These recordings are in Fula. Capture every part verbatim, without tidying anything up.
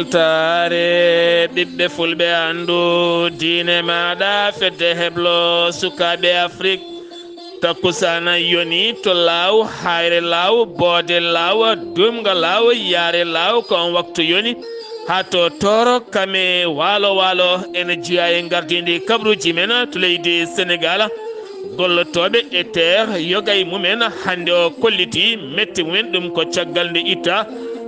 Taare ɓiɓɓe fulɓe anndu diine maaɗa fedde heblo sukaaɓe Afrik. Takkusaana yoni to laaw, hayre laaw, boode laaw, dumga laaw, yaare laaw, ko on waktu yoni. Haa to Tooro, Kame, Waalo Waalo, ene jeyaa e ngardiindi kabaruuji men to leydi Senegaal. Gollotooɓe e teer yoga e mumen hannde o kolliti mette mumen, ɗum ko caggal nde itta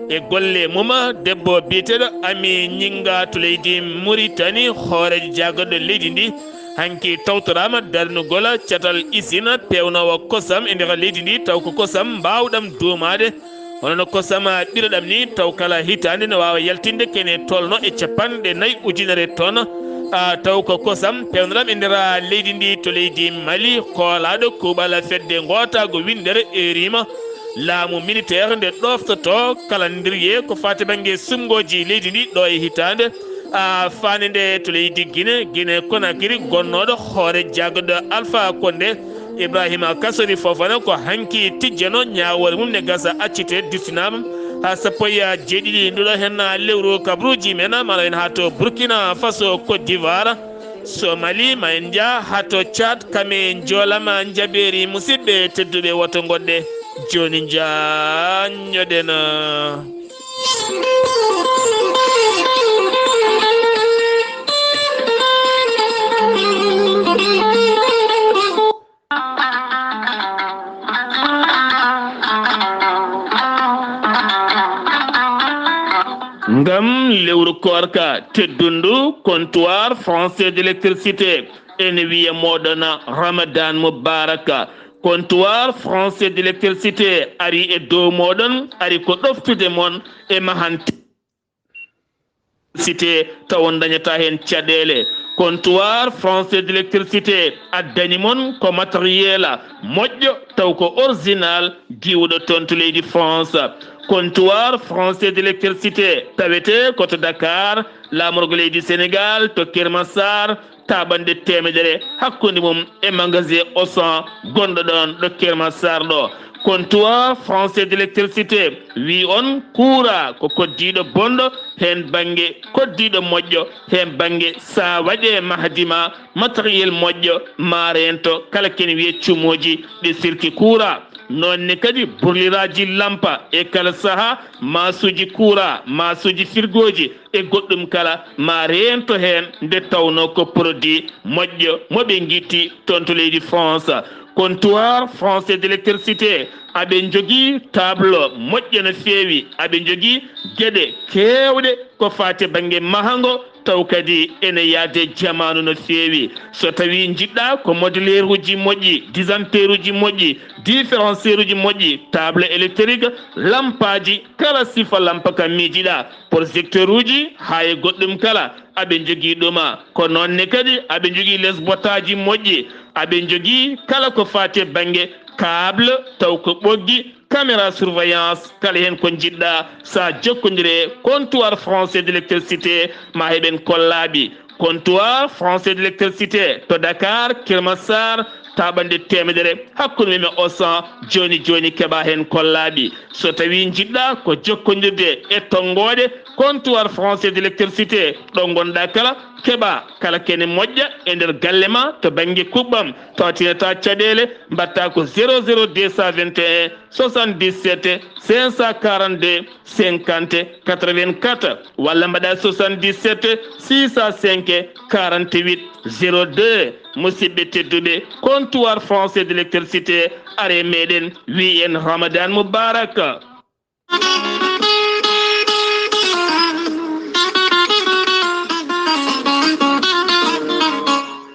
e golle mum debbo biyeteeɗo Ami Ñinga to leydi Muritani, hooreejo jaagorɗo leydi ndi. Hanki tawtoraama darnugol catal isin peewnoowo kosam e nder leydi ndi, taw ko kosam mbaawɗam duumaade. Hono no kosam ɓiroɗam ni, taw kala hitaande no waawa yaltinde kene tolno e capanɗe nayi ujunere ton. A, taw ko kosam peewnoɗam e nder leydi ndi to leydi Mali, koolaaɗo kuuɓal fedde ngootaago winndere e rima laamu militaire nde ɗoftotoo kalandiriye ko faati bannge suɓngooji leydi ndi ɗo e hitaande. A, faande nde to leydi Gine, Gine Konakiri, gonnooɗo hoore jaagorɗo Alpha Condé, Ibrahima Kasori Fofana ko hanki tijjeno ñaawoore mum ne gasa accite duttinaama haa sappo e jeeɗiɗi nduɗo hen lewru kabaruuji men, mala en haa to Burkina Faso, Côte d'Ivoire, Somali, ma en njaa haa to Tchad, Kame, Njoolama, Njabeeri. Musidɓe tedduɓe, woto ngoɗɗe jooni njaanñoɗen. Ngam lewru koorka teddundu, Comptoir Français d'Électricité ene wiya mooɗon Ramadan Mubarak. Comptoir Français d'Électricité ari e dow mooɗon, ari ko ɗoftude mon e mahante cité, taw on dañata heen caɗeele. Comptoir Français d'Électricité addani mon ko matériel moƴƴo, taw ko original, giwuɗo toon to leydi France. Comptoir Français d'Électricité tawete ko to Dakar, laamorgo leydi Sénégal, to Kermassar, taaɓannde teemedere hakkunde mum e magasin Auchan gonɗo ɗoon ɗo Kermassar ɗo. Comptoir Français d'Électricité wi on kuuraa ko koddiiɗo bonɗo, heen bannge koddiiɗo moƴƴo, heen bannge so a waɗe mahdi ma matériel moƴƴo, ma reento kala kene wiyee cumooji ɗi sirki kuuraa. Noon ne kadi burliraaji lampa e kala sahaa, maasuuji kuuraa, maasuuji firgooji, e goɗɗum kala, ma reento heen nde tawnoo ko produit moƴƴo mo ɓe ngitti toon to leydi France. Comptoir Français d'Électricité, aɓe njogii tableau moƴƴo no feewi, aɓe njogii geɗe keewɗe ko faati e bannge mahango, taw kadi ene yahde jamaanu no feewi. So tawii njiɗɗaa ko modeleeruuji moƴƴi, disanteeruuji moƴƴi, différencier uji moƴƴi, table électrique, lampaaji, kala sifa lampa ka miijiɗaa, projecteur uji, haa e goɗɗum kala, aɓe njogii ɗum. Ko noon ne kadi aɓe njogii les botaaji moƴƴi, aɓe njogii kala ko faati e bannge câble, taw ko ɓoggi, caméra surveillance, kala heen ko njiɗɗaa, so a jokkondire Comptoir Français d'Électricité, ma heɓen kollaaɓi. Comptoir Français d'Électricité to Dakar, Kermassar, taaɓannde teemedere hakkunde mum e Auchan, jooni jooni keɓaa heen kollaaɓi. So tawii njiɗɗaa ko jokkondirde e tonngooɗe Comptoir Français d'Électricité, ɗo ngonɗaa kala, keɓaa kala kene moƴƴa e nder galle ma to bannge kuɓɓam, tawtinata caɗeele, mbaɗtaa ko zéro zéro deux cent vingt et un soixante-dix-sept cinq cent quarante-deux cinquante quatre-vingt-quatre, walla mbaɗa soixante-dix-sept six cent cinq quarante-huit zéro deux. Musidɓe tedduɓe, Comptoir Français d'Électricité, are meɗen, wi en Ramadan Mubarak.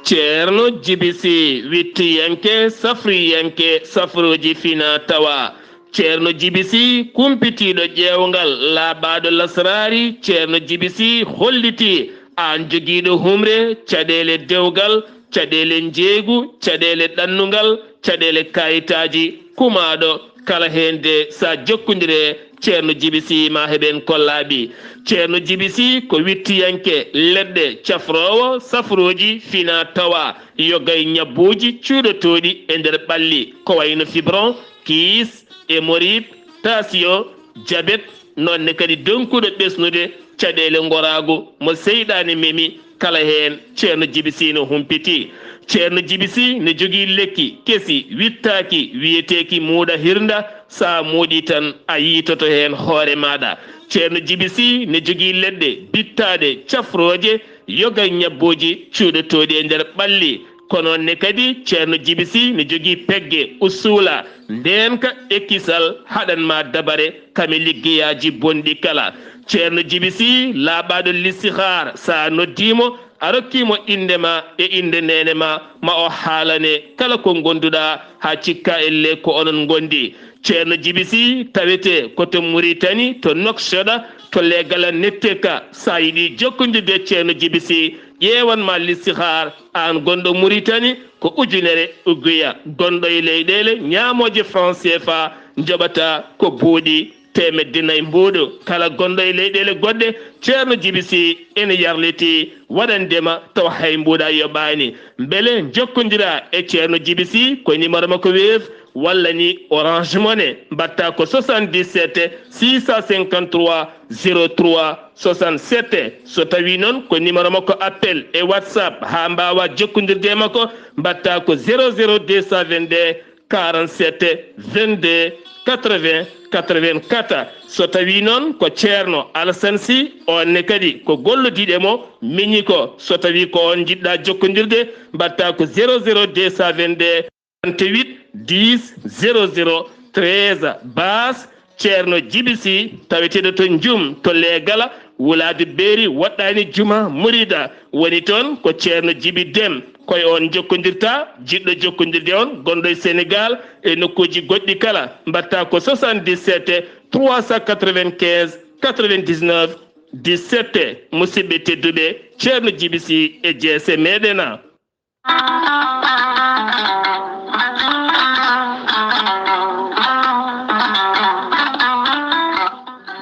Ceerno Jibi Si, wittiyanke, safriyanke, safruuji fina tawa. Ceerno Jibi Si, kumpitiiɗo ƴeewngal, laaɓaaɗo lasraari. Ceerno Jibi Si hollitii aan jogiiɗo humre, caɗeele dewgal, caɗeele njeeygu, caɗeele ɗannungal, caɗeele kaayitaaji, kumaaɗo kala heen de, so a jokkondire Ceerno Jibi Si, ma heɓen kollaaɓi. Ceerno Jibi Si ko wittiyanke leɗɗe, cafroowo safrooji fina tawa, yoga e ñabbuuji cuuɗotooɗi e nder ɓalli, ko wayno fibron, kiis, hémorroïde, tension, jabet, noon ne kadi donkuɗo ɓesnude, Caɗeele ngoraagu mo seyɗaane memi kala heen, Ceerno Jibi Sii no humpiti. Ceerno Jibi Sii no jogii lekki kesi wittaaki wiyeteeki muuɗa hirnda, so a muuɗii tan a yiitoto heen hoore maaɗa. Ceerno Jibi Sii no jogii leɗɗe bittaaɗe cafrooje, yoga ñabbooji cuuɗotooɗi e nder ɓalli. Kono ne kadi Ceerno Jibi Sii no jogii pegge usuula, ndeenka e kisal haɗan ma dabare kame liggeyaaji bonɗi kala. Ceerno Jibi Sii laaɓaaɗo listihaar, so a noddii mo, a rokkii mo innde ma e innde neene ma, ma o haalane kala ko ngonduɗa haa cikka elle ko onon ngondi. Ceerno Jibi Sii tawetee ko to Muritani, to Noksoɗa, to Leegala Netteka. So a yiɗi jokkondirde e Ceerno Jibi Sii, ƴeewan ma listihaar, aan gonɗo Muritani, ko ujunere ugguya. Gonɗo e leyɗeele ñaamooje franc C F A, njoɓata ko buuɗi teemedde nayi mbuuɗu. Kala gonɗo e leyɗeele goɗɗe, Ceerno Jibi Sii ene yarlitii waɗandema tawa hay mbuuɗa yoɓaani. Mbele njokkondira e Ceerno Jibi Sii ko numéro makko Wave walla ni Orange Money, mbaɗta ko soixante-dix-sept six cent cinquante-trois zéro trois soixante-sept. So tawii noon ko numéro makko appel e WhatsApp haa mbaawa jokkondirde e makko, mbaɗta ko zéro zéro deux cent vingt-deux quarante-sept vingt-deux quatre-vingts quatre-vingt-quatre. So tawii noon ko Ceerno Alassane Sy, oon ne kadi ko gollodiiɗo e mo miñi ko. So tawii ko oon njiɗɗa jokkondirde, mbaɗta ko zéro zéro deux cent vingt-deux trente-huit dix zéro zéro treize. Baas Ceerno Jibi Sii, taweteeɗo to Njum, to Leegala, wulaadu Beeri, woɗɗaani juma, Murida, woni toon ko Ceerno Jibi Dem. Ko e oon jokkondirta, jiɗɗo jokkondirde on, gonɗo e Senegaal e nokkuuji goɗɗi kala, mbaɗta ko soixante-dix-sept trois cent quatre-vingt-quinze quatre-vingt-dix-neuf dix-sept. Musidɓe tedduɓe, Ceerno Jibi Sii e jeese meɗen.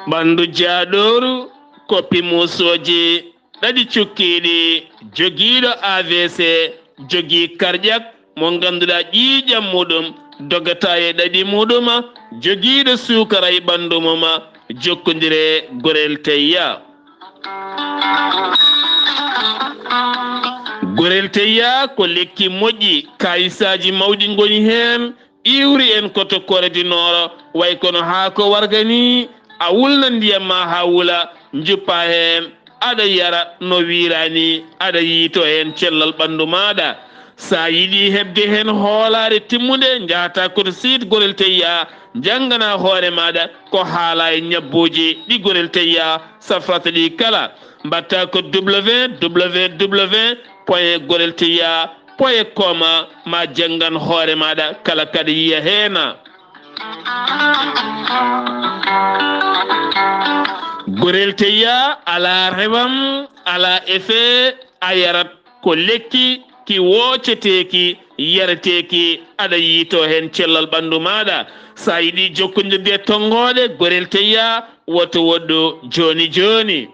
Ɓanndu jaaɗooru ko pimuusooji ɗaɗi cukkiiɗi, jogiiɗo A V C, jogii karƴak mo ngannduɗaa ƴiiƴam muɗum dogata e ɗaɗi muɗum, jogiiɗo suukara e ɓanndu mum, jokkondire Gorel Teyya. Gorel Teyya ko lekki moƴƴi, kayisaaji mawɗi ngoni heen, iwri en ko to Corée du Nord, way kono haako warga ni, a wulna ndiyam ma haa wula, njuppa heen, aɗa yara no wiira ni, aɗa yiito heen cellal ɓanndu maaɗa. So a yiɗi heɓde heen hoolaare timmunde, njahata ko to site Gorel Teyya, njanngana hoore maaɗa ko haala e ñabbuuji ɗi Gorel Teyya safrata ɗi kala. Mbaɗta ko W W W point gorel teyya point com, ma janngan hoore maaɗa kala kaɗa yiya heen. Gorel Teyya alaa rewam, alaa effet, a yarat ko lekki ki wooceteeki, yareteeki, aɗa yiito heen cellal ɓanndu maaɗa. So a yiɗi jokkondirde e tonngooɗe Gorel Teyya, woto woɗɗu jooni jooni.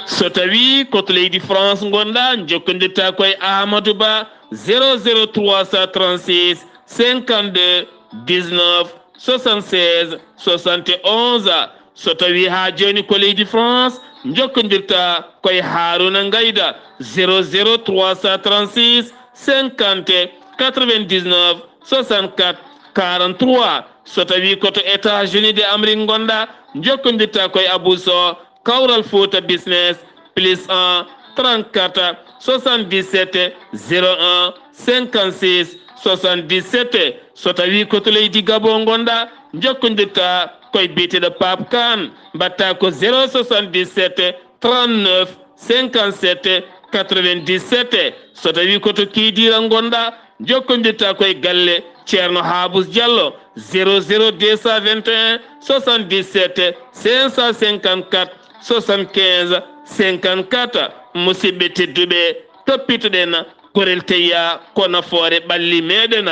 So tawii ko to leydi France ngonɗa, jokkondirta ko e Amadou Ba, zéro zéro trois cent trente-six cinquante-deux dix-neuf soixante-seize soixante et onze. So tawii haa jooni ko leydi France, jokkondirta ko e Haruna Ngayda, zéro zéro trois cent trente-six cinquante quatre-vingt-dix-neuf soixante-quatre quarante-trois. So tawii ko to États-Unis de Amérique ngonɗa, jokkondirta ko e Abou Sow, Kawral Fouta Business, plus un trente-quatre soixante-dix-sept zéro un cinquante-six soixante-dix-sept. So tawii ko to leydi Gabon ngonɗa, jokkondirta ko e biyeteeɗo Pape Kane, mbaɗta ko zéro soixante-dix-sept trente-neuf cinquante-sept quatre-vingt-dix-sept. So tawii ko to Kidira ngonɗa, jokkondirta ko e galle Ceerno Habous Diallo, zéro zéro deux cent vingt et un soixante-dix-sept cinq cent cinquante-quatre soixante-quinze cinquante-quatre. Musidɓe tedduɓe, toppitoɗen Gorel Teyya ko nafoore ɓalli meɗen.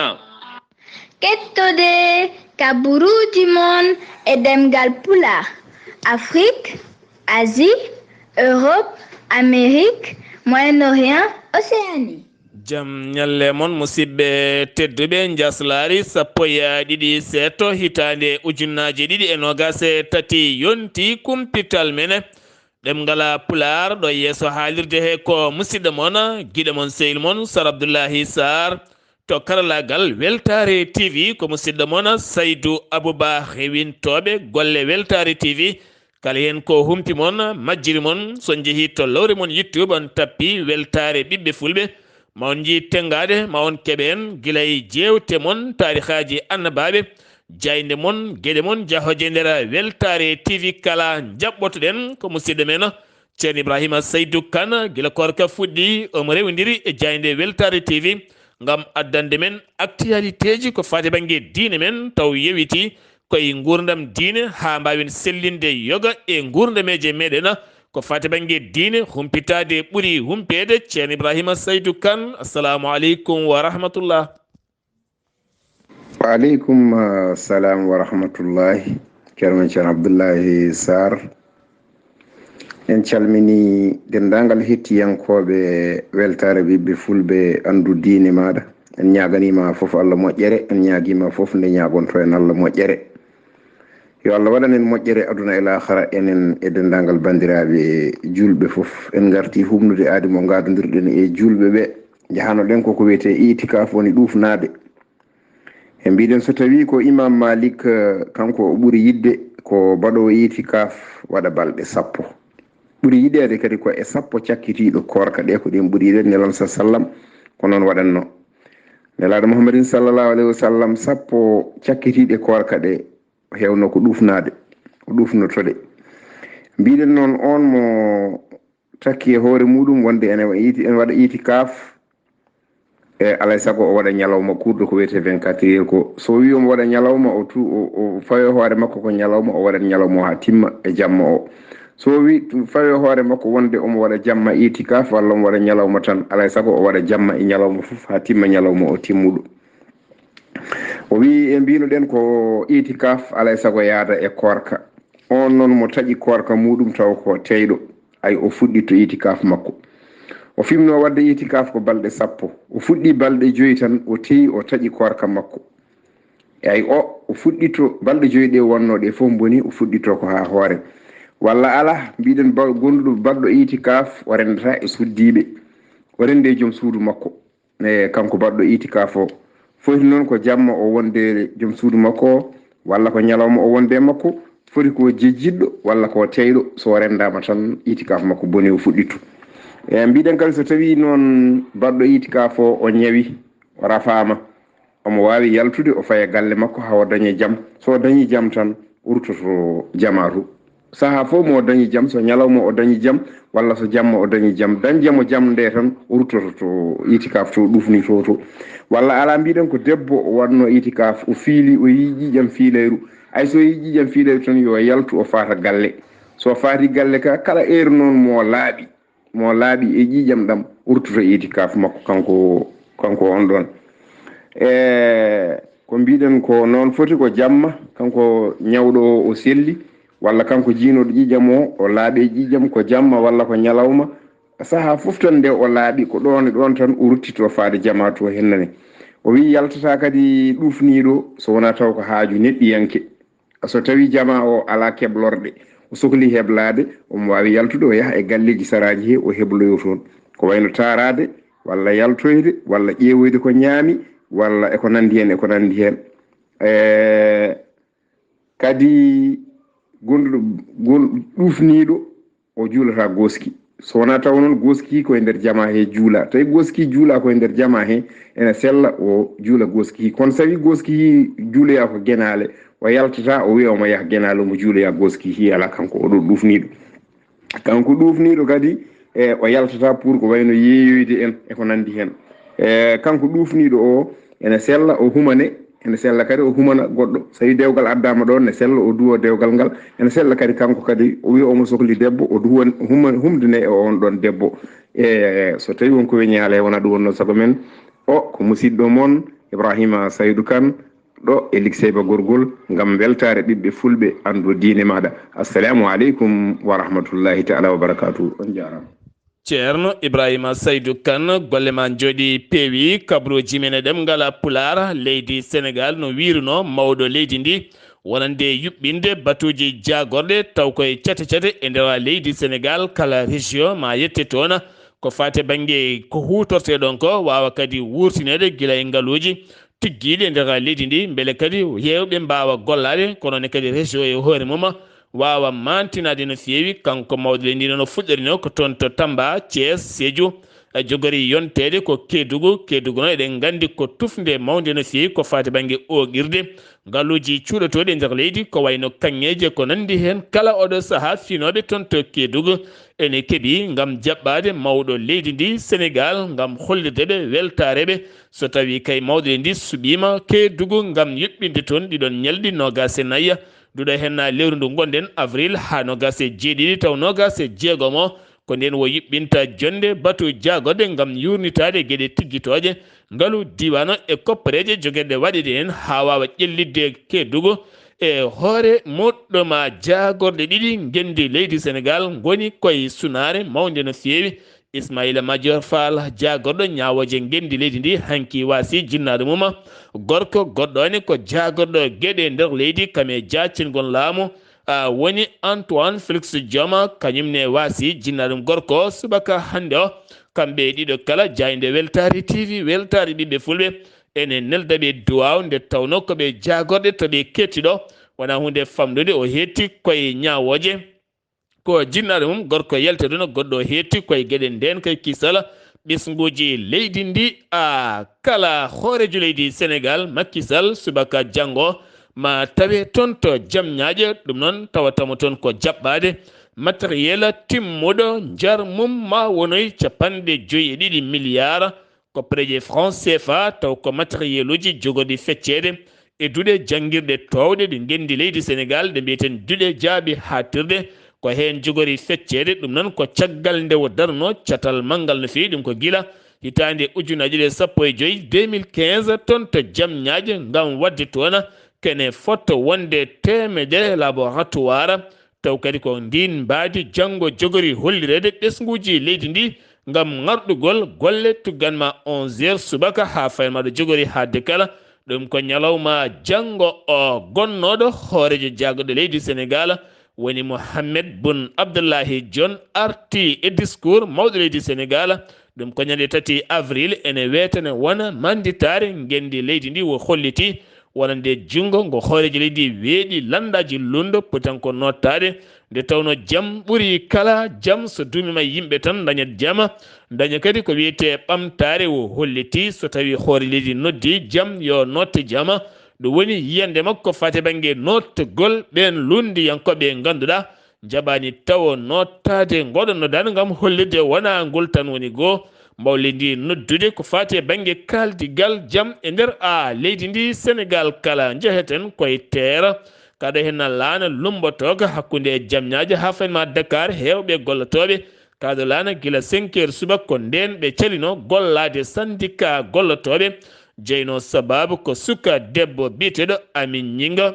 Kettode kaburuuji mon e ɗemngal Pulaar, Afrique, Asie, Europe, Amérique, Moyen-Orient, Océanie. Jam ñalle mon, musidɓe tedduɓe. Njaslaari sappo e ɗiɗi seeto, hitaande ujunnaaje ɗiɗi e noogaas e tati yonti, kumpital mene ɗemngal Pulaar, ɗo yeeso haalirde he ko musidɗo mon, giɗo mon, sehil mon, Sar Abdullahi Sarr. To karalaagal Weltaare T V, ko musidɗo mon, Saydu Abuba, rewintooɓe golle Weltaare T V. Kala heen ko humpi mon, majjiri mon, so on njehii to lowre mon YouTube, on tappi Weltaare Ɓiɓɓe Fulɓe, ma on njii tenngaade, ma on keɓe en, gila e jeewte mon, taarihaaji annabaaɓe, jaaynde mon, geɗe mon, jahooje nder Weltaare T V kala. Njaɓɓotoɗen ko musidɗo men, Ceerno Ibrahima Saydu Kan, gila koorka fuɗɗi, omo rewindiri e jaaynde Weltaare T V ngam addande men actualitéji ko faati bannge diine men, taw yewiti ko e nguurndam diine, haa mbaawen sellinde yoga e nguurndameeje meɗen. Ko faati bannge diine, humpitaade ɓuri humpeede. Ceerno Ibrahima Saydu Kan, assalamu aleykum wa rahmatullah. Wa aleykum, ah, salam wa rahmatullahi. Ceerno men Ceerno Abdullahi Sarr. En calmini denndaangal hettiyankooɓe Weltaare Ɓiɓɓe Fulɓe, Anndu Diine Maaɗa. En ñaaganiima fof Allah moƴƴere, en ñaagiima fof nde ñaagonto en Allah moƴƴere. Yo Allah waɗan en moƴƴere aduna e laakhara, enen e denndaangal banndiraaɓe juulɓe fof. En ngarti humnude aadi mo ngaadondirɗen e juulɓe ɓe, njahanoɗen ko ko wiyetee itikaf, woni ɗuufnaade. E mbiɗen so tawii ko Imam Malik, eh, kanko o ɓuri yiɗde ko baɗoowo itikaf waɗa balɗe sappo. Ɓuri yiɗeede kadi ko e sappo cakkitiiɗo koorka ɗe, ko ɗen ɓuri yiɗeede. Nelaaɗo sa sallam ko noon waɗatno. Nelaaɗo Muhammadin sallallahu alayhi wa sallam, sappo cakkitiiɗe koorka ɗe, o heewno ko ɗuufnaade, o ɗuufnoto ɗe. Mbiɗen noon, on mo takki e hoore muɗum wonde ene wa-, iti-, ene waɗa itikaf, e alay sago o waɗa ñalawma kuurɗo ko wiyetee vingt-quatre heures ko. So o wii omo waɗa ñalawma, o tu-, o, o fawe hoore makko ko ñalawma, o waɗat ñalawma o haa timma e jamma o. So o wii tu-, fawe hoore makko wonde omo waɗa jamma itikaf walla omo waɗa ñalawma tan, alay sago o waɗa jamma e ñalawma fof haa timma ñalawma o timmuɗo. O wii, e mbinoɗen ko itikaf alay sago yaada e koorka. On noon mo taƴi koorka muɗum taw ko teyɗo, ay o fuɗɗitto itikaf makko. O fimno waɗde itikaf ko balɗe sappo. O fuɗɗi balɗe joyi tan, o teyi, o taƴi koorka makko. Ay o, o fuɗɗitto balɗe joyi ɗe wonno ɗe fof boni, o fuɗɗitto ko haa hoore. Walla alaa, mbiɗen ba-, gonduɗo baɗɗo itikaf, o renndata e suddiiɓe. O renndi e joom suudu makko. E kanko baɗɗo itikaf o. Foti noon ko jamma o wonde joom suudu makko o, walla ko ñalawma o wonde e makko, foti ko jejjitɗo walla ko teyɗo, so o renndaama tan itikaf makko boni, o fuɗɗitto. E mbiɗen kadi so tawii noon baɗɗo itikaf o, o ñawi, o rafaama, omo waawi yaltude, o faya galle makko haa o daña jam. So o dañii jam tan, o ruttoto jamaa to. Sahaa fof mo dañi jam, so ñalawma o dañi jam, walla so jamma o dañi jam, dañde mo jam nde tan, o ruttoto to itikaf to, ɗufni to to. Walla alaa, mbiɗen ko debbo o waɗno itikaf, o fiili, o yii ƴiiƴam fiilayru. Ay, so yii ƴiiƴam fiilayru tan, yo yaltu, o faata galle. So faati galle ka, kala heure noon mo laaɓi, mo laaɓi e ƴiiƴam ɗam, o ruttoto itikaf makko kanko, kanko on ɗon. E ko mbiɗen ko noon foti ko jamma, kanko ñawɗo o, o selli, walla kanko jiinoɗo ƴiiƴam o, o laaɓi e ƴiiƴam ko jamma walla ko ñalawma. Sahaa fof tan nde o laaɓi, ko ɗoon e ɗoon tan o ruttito faade jamaa to hennane. O wii yaltataa kadi ɗufniiɗo so wonaa taw ko haaju neɗɗiyanke. So tawii jamaa o alaa keblorɗe, o sokli heblaade, omo waawi yaltude, o yaha e galleeji saraaji he, o hebloyo toon. Ko wayno taaraade, walla yaltoyde, walla ƴeewoyde ko ñaami, walla e ko nanndi heen, e ko nanndi heen. E kadi gonduɗo, gon-, ɗufniiɗo, o juulata gooski. So wonaa taw noon gooski ko e nder jamaa he juula. Tawi gooski juula ko e nder jamaa he, ene sella o juula gooski. Kono so tawi gooski juuloya ko genaale, o yaltata, o wiya omo yaha genaale, omo juuloya gooski, alaa kanko o ɗo ɗufniiɗo. Kanko ɗufniiɗo kadi, e, o yaltata pour ko wayno yeeyoyde en e ko nanndi heen. E, kanko ɗufniiɗo o, ene sella o humane, ene sella kadi o humana goɗɗo. So tawi dewgal addaama ɗoon, ne sella o duwo dewgal ngal. Ene sella kadi kanko kadi o wiya omo sokli debbo, o duwa, huma-, humdine e on ɗon debbo. E so tawi won ko weñaale, wona ɗum wonno sago men. O ko musidɗo mon Ibrahima Saydu Kan, ɗo e Likseyba Gorgol, ngam weltaare ɓiɓɓe fulɓe, anndu diine maaɗa. Assalamu aleykum wa rahmatullahi taala wa barakatuh. On jaaraama. Ceerno Ibrahima Saydu Kan, golle ma njooɗi peewi. Kabrooji men e ɗemngal Pulaar, leydi Senegaal no wiirunoo mawɗo leydi ndi wonande yuɓɓinde batuuji jaagorɗe taw koye cate cate e nder leydi Senegaal, kala région ma yette toon. Ko faati e bannge ko huutortee ɗoon ko waawa kadi wuurtineede gila e ngaluuji tiggiiɗi e nder leydi ndi, mbele kadi heewɓe mbaawa gollaade, kono ne kadi région e hoore mum waawa maantinaade no feewi. Kanko mawɗo leydi ndi noon o fuɗɗorino ko toon to Tamba, Thiès, Sédhiou, e jogori yonteede ko Kédougou. Kédougou noon eɗen nganndi ko tufnde mawnde no feewi ko faati bannge ooƴirde ngaluuji cuuɗotooɗi e nder leydi, ko wayno kaŋŋeeje ko nanndi heen. Kala oɗo sahaa finooɓe toon to Kédougou ene keɓi ngam jaɓɓaade mawɗo leydi ndi Senegaal ngam hollirde ɓe weltaare ɓe. So tawii kay mawɗo leydi ndi suɓiima Kédougou ngam yuɓɓinde toon ɗiɗon ñalɗi noogaas e nayi, duɗa heen lewru ndu ngonɗen, avril, haa noogaas e jeeɗiɗi, taw noogaas e jeegom o ko ndeen o yuɓɓinta jonnde batu jaagorɗe ngam yuurnitaade geɗe tiggitooje ngalu diiwaan o e koppareeje jogerɗe waɗeede heen haa waawa ƴellitde Kédougou e hoore muɗɗo ma. Jaagorɗe ɗiɗi ngenndi leydi Senegaal ngoni koye sunaare mawnde no feewi. Ismaila Madior Fall, jaagorɗo ñaawooje ngenndi leydi ndi, hanki waasi jinnaaɗo mum gorko, goɗɗo ne ko jaagorɗo geɗe nder leydi, kam e jaacingol laamu, a, woni Antoine Félix Diome, kañum ne waasi jinnaaɗo mum gorko subaka hannde o. Kamɓe ɗiɗo kala, jaaynde Weltaare T V, Weltaare Ɓiɓɓe Fulɓe, ene nelda ɓe duwaaw, nde tawnoo ko ɓe jaagorɗe to ɓe ketti ɗo. Wonaa huunde famɗude, o heetti koye ñaawooje. Ko jinnaaɗo mum gorko yaltidunoo, goɗɗo heetti koye geɗe ndeen kay kisal ɓesnguuji leydi ndi. A, kala hooreejo leydi Senegaal, Macky Sall, subaka janngo ma tawe toon to Jamñaaje. Ɗum noon tawata mo toon ko jaɓɓaade matériel timmuɗo, njar mum ma wonoy capanɗe joyi e ɗiɗi miliyaar koppareeje franc C F A, taw ko matériel uji jogorɗi fecceede e duɗe janngirɗe toowɗe ɗe ngenndi leydi Senegaal, ɗe mbiyeten duɗe jaaɓi haaɗtirde, ko heen jogori fecceede. Ɗum noon ko caggal nde o darnoo catal manngal no feewi, ɗum ko gila hitaande ujunaaji ɗiɗi e sappo e joy, deux mille quinze, toon to Jamñaaje ngam waɗde toon kene fotto wonde teemedere laboratoire. Taw kadi ko ndiin mbaadi janngo jogori hollireede ɓesnguuji leydi ndi ngam ŋarɗugol golle tuggan ma onze heures subaka haa fayma ɗo jogori haaɗde kala. Ɗum ko ñalawma janngo o gonnooɗo hooreejo jaagorɗo leydi Senegaal woni Mohamed Boun Abdallahi Dionne arti e discours mawɗo leydi Senegaal. Ɗum ko ñande tati avril ene weetane wona mannditaare ngenndi leydi ndi o holliti wonande junngo ngo hooreejo leydi weeɗi lanndaaji lunndo poti tan ko nottaade. Nde tawnoo jam ɓuri kala jam, so duumiima yimɓe tan ndañat jam, ndaña kadi ko wiyetee ɓamtaare. O holliti so tawii hoore leydi noddi jam yo notte jam. Ɗum woni yiyannde makko faati bannge nottugol ɓeen lunndiyankooɓe ngannduɗaa njaɓaani tawo nottaade ngoɗo noddaandu ngam hollirde wonaa ngol tan woni goo. Mbaawle ndi noddude ko faati e bannge kaaldigal jam e nder a leydi ndi Senegaal kala. Njeheten koye teera, kaɗo heen laana lumbotooka hakkunde e Jamñaaje haa fayma Dakar, heewɓe gollotooɓe kaɗo laana gila cinq heures subaka ko ndeen ɓe calinoo gollaade sandika gollotooɓe. Jeyno sababu ko suka debbo biyeteeɗo Ami Ñinga,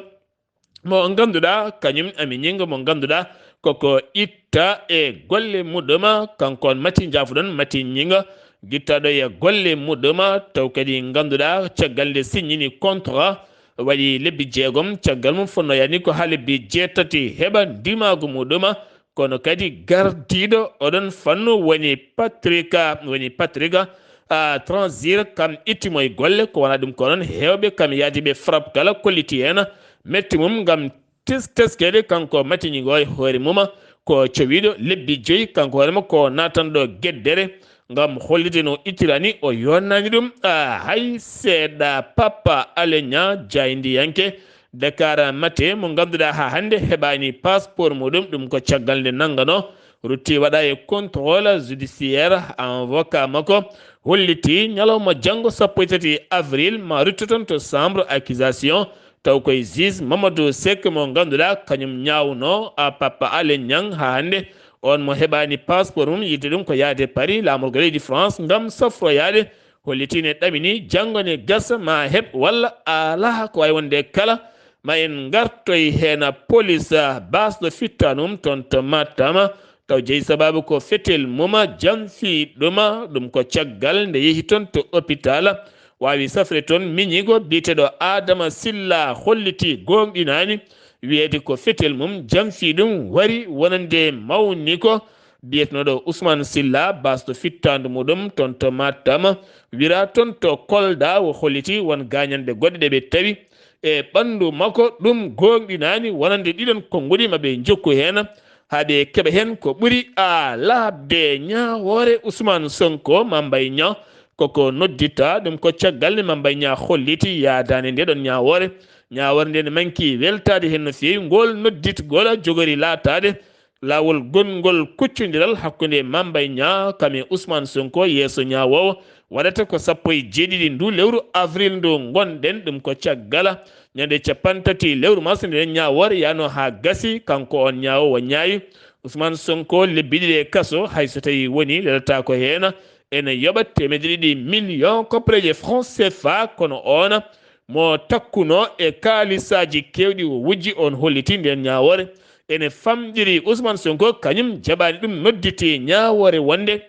mo ngannduɗaa kañum Ami Ñinga, mo ngannduɗaa koko itta e golle muɗɗuma. Kanko on Mati, njaafuɗon, Mati Ñinga, gittaɗo e golle muɗɗuma, taw kadi ngannduɗaa caggal nde signini contrat, waɗi lebbi jeegom, caggal mum fotno yani ko haa lebbi jeetati heɓa ndimaagu muɗɗuma. Kono kadi gardiiɗo oɗon fannu woni Patrick, woni Patrick, a, Transir, kam ittimo e golle. Ko wona ɗum ko noon, heewɓe kam yaadi ɓe frappe kala kolliti heen metti mum ngam tes-, teskeede kanko Mati Ñinga e hoore mum ko cowiiɗo lebbi joyi, kanko hoore makko o natanɗo geddere ngam hollitde no ittirani o yonnaani ɗum, a, hay seeɗa. Papa Alé Niang, jaayndiyanke Dakar Matin mo ngannduɗaa haa hannde heɓaani passeport muɗum, ɗum ko caggal nde nannganoo rutti waɗa e contrôle judiciaire. Avocat makko holliti ñalawma janngo sappo e tati avril ma ruttu toon to chambre accusation, taw koye juge Mamadou Seck mo ngannduɗaa kañum ñaawno a Papa Alé Niang haa hannde. On mo heɓaani passeport mum, yiɗde ɗum ko yahde Paris, laamorgo leydi France, ngam safroyaade. Holliti ne ɗamini janngo ne gasa ma heɓ walla alaa, ko waawi wonde kala. Ma en ngartoy heen police, a, baasɗo fittanum toon to Matam, Taw jeyi sababu ko fetel mum jamfii ɗum, ɗum ko caggal nde yehi toon to opitaal, waawi safre toon miñiigo biyeteeɗo Adama Silla hollitii goongɗinaani, wiyeede ko fetel mum jamfii ɗum wari wonande mawniko biyetenooɗo Ousmane Silla, baasɗo fittaandu muɗum toon to Matam, wira toon to Kolda, o holliti won gaañanɗe goɗɗe ɗe ɓe tawi e ɓanndu makko. Ɗum goongɗinaani wonande ɗiɗon konnguɗi ma ɓe njokku heen, haa ɓe keɓa heen ko ɓuri a laaɓde. Ñaawoore Ousmane Sonko, Mame Mbaye Niang, koko noddita ɗum ko caggal nde Mame Mbaye Niang holliti yaadaani nde ɗon ñaawoore. Ñaawoore nde ne manki weltaade heen no feewi. Ngol nodditgol jogori laataade laawol gonngol kuccondiral hakkunde Mame Mbaye Niang kam e Ousmane Sonko yeeso ñaawoowo waɗata ko sappo e jeeɗiɗi ndu lewru avril ndu ngonɗen. Ɗum ko caggal ñande cappanɗe tati lewru mars nde ñaawoore yaano haa gasi. Kanko on ñaawoowo ñaawi Ousmane Sonko lebbi ɗiɗi e kaso, hay so tawi woni lelata ko heen ene yoɓa teemedde ɗiɗi million koppareeje franc C F A, kono on mo takkuno e kaalisaaji keewɗi o wujji, on holliti nden ñaawoore ene famɗiri Ousmane Sonko, kañum jaɓaani ɗum, nodditi ñaawoore wonde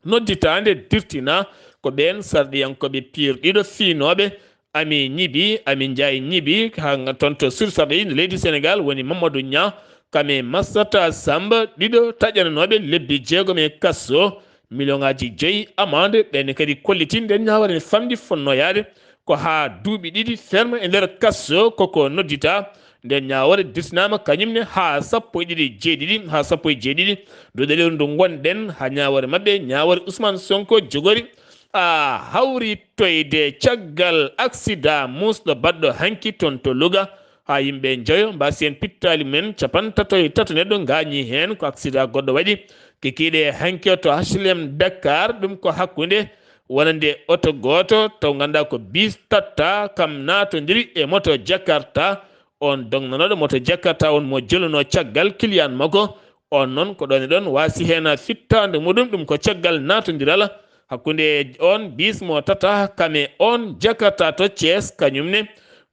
nodditaande dirtina ko ɓeen sarɗiyankooɓe piir ɗiɗo fiinooɓe Ami Ñibi, Ami Njaay Ñibi, haa toon to sur sarɗiiji leydi Senegaal woni Mamadou Niang, kam e Massata Samba, ɗiɗo taƴananooɓe lebbi jeegom e kaso, million ŋaaji joyi amande. Ɓeen kadi kollitii nden ñaawoore ne famɗi fonnoyaade ko haa duuɓi ɗiɗi ferme e nder kaso. Koko noddita nden ñaawoore dirtinaama kañum ne haa sappo e ɗiɗi jeeɗiɗi, haa sappo e jeeɗiɗi duuɗe lewru ndu ngonɗen, haa ñaawoore maɓɓe, ñaawoore Ousmane Sonko jogori a hawritoyde caggal aksida muusɗo baɗɗo hanki toon to Louga, haa yimɓe njoyo mbaasi heen pittaali mum en. Capanɗe tato e tato neɗɗo ngaañii heen, ko aksida goɗɗo waɗi kikiiɗe hanki o to H L M Dakar. Ɗum ko hakkunde wonande oto gooto taw ngannduɗaa ko bis tatta, kam naatondiri e moto Jakarta. On dognanooɗo moto Jakarta on mo jolunoo caggal kiliyaan makko on noon ko ɗoon e ɗoon waasi heen fittaande muɗum. Ɗum ko caggal naatondiral hakkunde on bis mo tata kam e on Jakarta to Thiès, kañum ne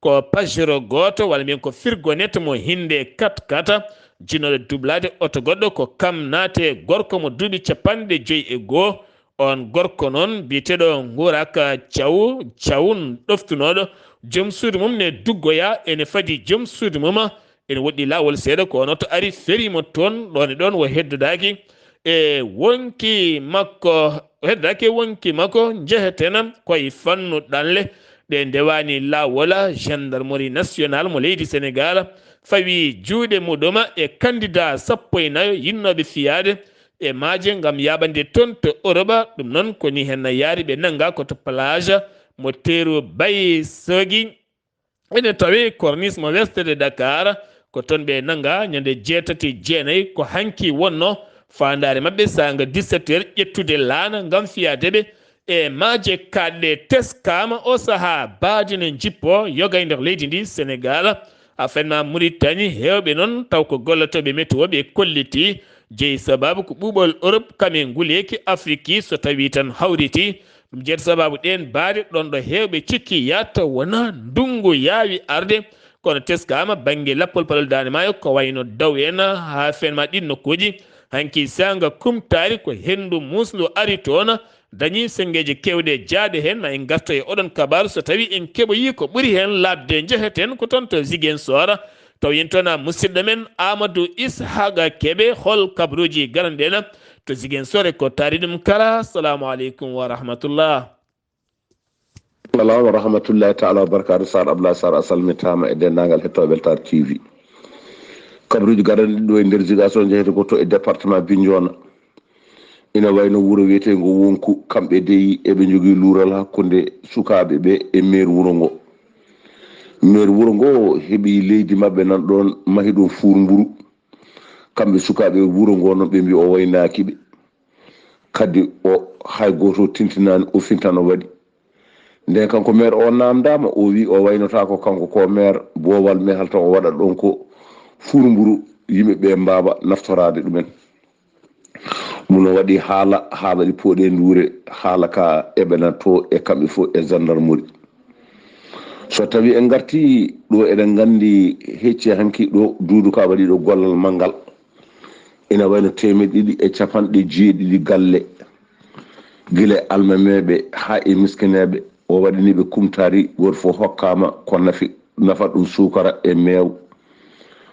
ko Pajero gooto, walla mbiyen ko firgonete mo hinnde kat kat, jinnooɗo dublaade oto goɗɗo. Ko kam naate gorko mo duuɓi capanɗe joyi e goo. On gorko noon biyeteeɗo Nguuraka Caw, Caw ɗoftunooɗo joom suudu mum ne duggoya, ene fadi joom suudu mum, ene woɗɗi laawol seeɗa, ko on oto ari, feri mo toon, ɗoon e ɗoon o heddodaaki e wonki makko, o heddodaaki e wonki makko, njeheten koye fannu ɗanle ɗe ndewaani laawol. Gendarmerie nationale mo leydi Senegaal fawi juuɗe muɗum e candidat sappo e nayo yinnooɓe fiyaade e maaje ngam yaaɓande toon to Europe. Ɗum noon ko ni heen yaari, ɓe nannga ko to plage mo teeru Bay Sogi, ene tawi corniche mo west de Dakar. Ko toon ɓe nannga ñande jeetati jeenayi, ko hanki wonno faandaare maɓɓe saanga dix-sept heures ƴettude laana ngam fiyaade ɓe e maaje kaaɗɗe. Teskaama o sahaa baadi no jippo yoga e nder leydi ndi Senegaal, a fenma Muritani. Heewɓe noon taw ko gollotooɓe météo ɓe kolliti jeyi sababu ko ɓuuɓol Europe kam e nguleeki Afrique so tawi tan hawriti. Ɗum jeyi sababu ɗeen baade ɗoon ɗo heewɓe cikki yahta wona ndunngu yaawi arde, kono teskaama bannge lappol palol Daande Maayo ko wayno Daw en haa fenma ɗiin nokkuuji. Hanki saanga kumtaari ko henndu muusndu ari toon, dañi senngeeji keewɗe jaade heen. Ma en ngarto e oɗon kabaaru so tawi en keɓoyi ko ɓuri heen laaɓde. Njeheten ko toon to Ziguinchor, taw yen toon a musidɗo men Amadou Ishaqa Kebe. Hol kabaruuji garanɗen to Ziguinchor e ko taari ɗum kala? Assalamu aleykum wa rahmatullah. Salam wa rahmatullahi taala wa barakatu. Sar Abdoulaye Sar, a salmitaama e denndaangal hettooɓe Beltar T V. Kabaruuji garanɗi ɗo e nder Ziguinchor, njehete ko to e département Bignona. Ina wayno wuro wiyeteengo Wonku, kamɓe dey eɓe njogii luural hakkunde sukaaɓe ɓe e meer wuro ngo. Meer wuro ngo heɓi leydi maɓɓe nan ɗoon, mahi ɗoon fuur mburu. Kamɓe sukaaɓe wuro ngo noon, ɓe mbi o waynaaki ɓe. Kadi o, hay gooto tintinaani o finta no waɗi. Nden kanko meer o naamndaama, o wi o waynotaako kanko ko meer, boowal mehal tan o waɗa ɗoon ko fuur mburu, yimɓe ɓe mbaawa naftoraade ɗumen. Ɗum no waɗi haala, haala ɗi pooɗe nduure, haala ka eɓena to e kamɓe fof e gendarmerie. So tawi en ngarti ɗo, eɗen nganndi hecci hanki ɗo Duudu Ka waɗi ɗo gollal manngal. Ina wayno teemeɗe ɗiɗi e capanɗe jeeɗiɗi galle, gila e almameeɓe haa e miskineeɓe, o waɗani ɓe kumtaari, gooto fof hokkaama ko nafi, nafa ɗum suukara e meew,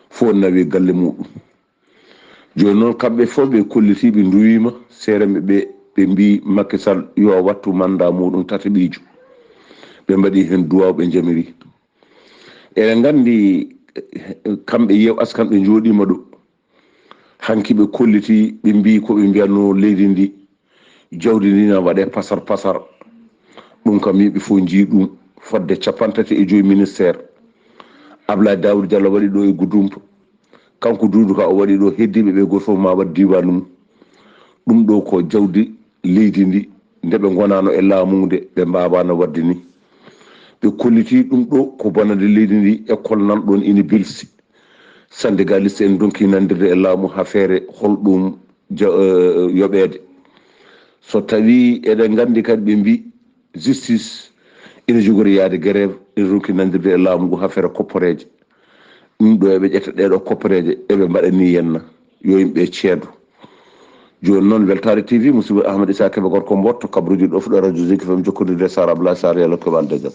fof nawi galle muɗum. Jooni noon, kamɓe fof ɓe kolliti, ɓe nduwiima, seeremɓe ɓe, ɓe mbii Macky Sall yo wattu manndaa muɗum tataɓiijo. Ɓe mbaɗi heen duwaaw, ɓe njamiri. Eɗen nganndi, eh, kamɓe yeew askan ɓe njooɗiima ɗo. Hanki ɓe kolliti, ɓe mbii ko ɓe mbiyatnoo leydi ndi, jawdi ndi na waɗee pasar pasar. Ɗum kam yimɓe fof njii ɗum. Fodde capanɗe tati e joy ministère, Ablaye Daouda Diallo waɗi ɗo e Goudomp. Kanko Doudou Ka o waɗi ɗo, heddiiɓe ɓe gooto fof ma waɗ diiwaan mum. Ɗum ɗo ko jawdi leydi ndi, nde ɓe ngonaano e laamu nde, ɓe mbaawaano waɗde ni. Ɓe kolliti ɗum ɗo ko bonande leydi ndi, école nan ɗoon ina bilsi. Syndicaliste en ndonki nandirde e laamu haa feere holɗum ja-, eh, yoɓeede. So tawii eɗen nganndi kadi ɓe mbii justice ina jogori yahde grève, ina ronki nandirde e laamu ngu haa feere kopporeeje. Ɗum ɗo eɓe ƴetta ɗee ɗoo kopporeeje, eɓe mbaɗa ni henna, yo yimɓe ceedo. Jooni noon, Weltaare T V, musidɗo Ahmad Issa Kebe gorko Mboto, kabruji ɗofɗo radio Zik F M jokkondirde Sara Abdoulaye Sarr, yalla ko wande jam.